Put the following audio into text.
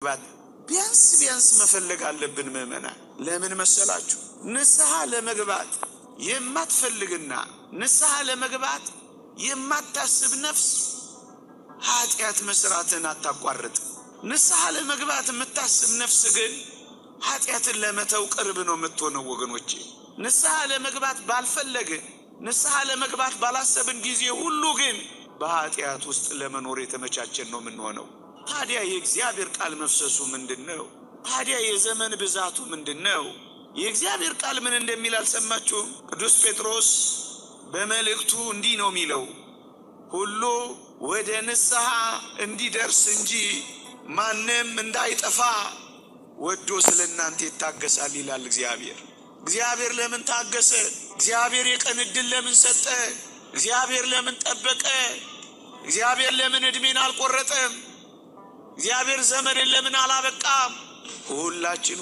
ለመግባት ቢያንስ ቢያንስ መፈለግ አለብን። ምዕመናን ለምን መሰላችሁ? ንስሐ ለመግባት የማትፈልግና ንስሐ ለመግባት የማታስብ ነፍስ ኃጢአት መስራትን አታቋርጥ። ንስሐ ለመግባት የምታስብ ነፍስ ግን ኃጢአትን ለመተው ቅርብ ነው የምትሆነው። ወገኖቼ ንስሐ ለመግባት ባልፈለግን፣ ንስሐ ለመግባት ባላሰብን ጊዜ ሁሉ ግን በኃጢአት ውስጥ ለመኖር የተመቻቸን ነው የምንሆነው። ታዲያ የእግዚአብሔር ቃል መፍሰሱ ምንድን ነው? ታዲያ የዘመን ብዛቱ ምንድን ነው? የእግዚአብሔር ቃል ምን እንደሚል አልሰማችሁም? ቅዱስ ጴጥሮስ በመልእክቱ እንዲህ ነው የሚለው፣ ሁሉ ወደ ንስሐ እንዲደርስ እንጂ ማንም እንዳይጠፋ ወዶ ስለ እናንተ ይታገሳል ይላል እግዚአብሔር። እግዚአብሔር ለምን ታገሰ? እግዚአብሔር የቀን ዕድል ለምን ሰጠ? እግዚአብሔር ለምን ጠበቀ? እግዚአብሔር ለምን ዕድሜን አልቆረጠም? እግዚአብሔር ዘመንን ለምን አላበቃም? ሁላችን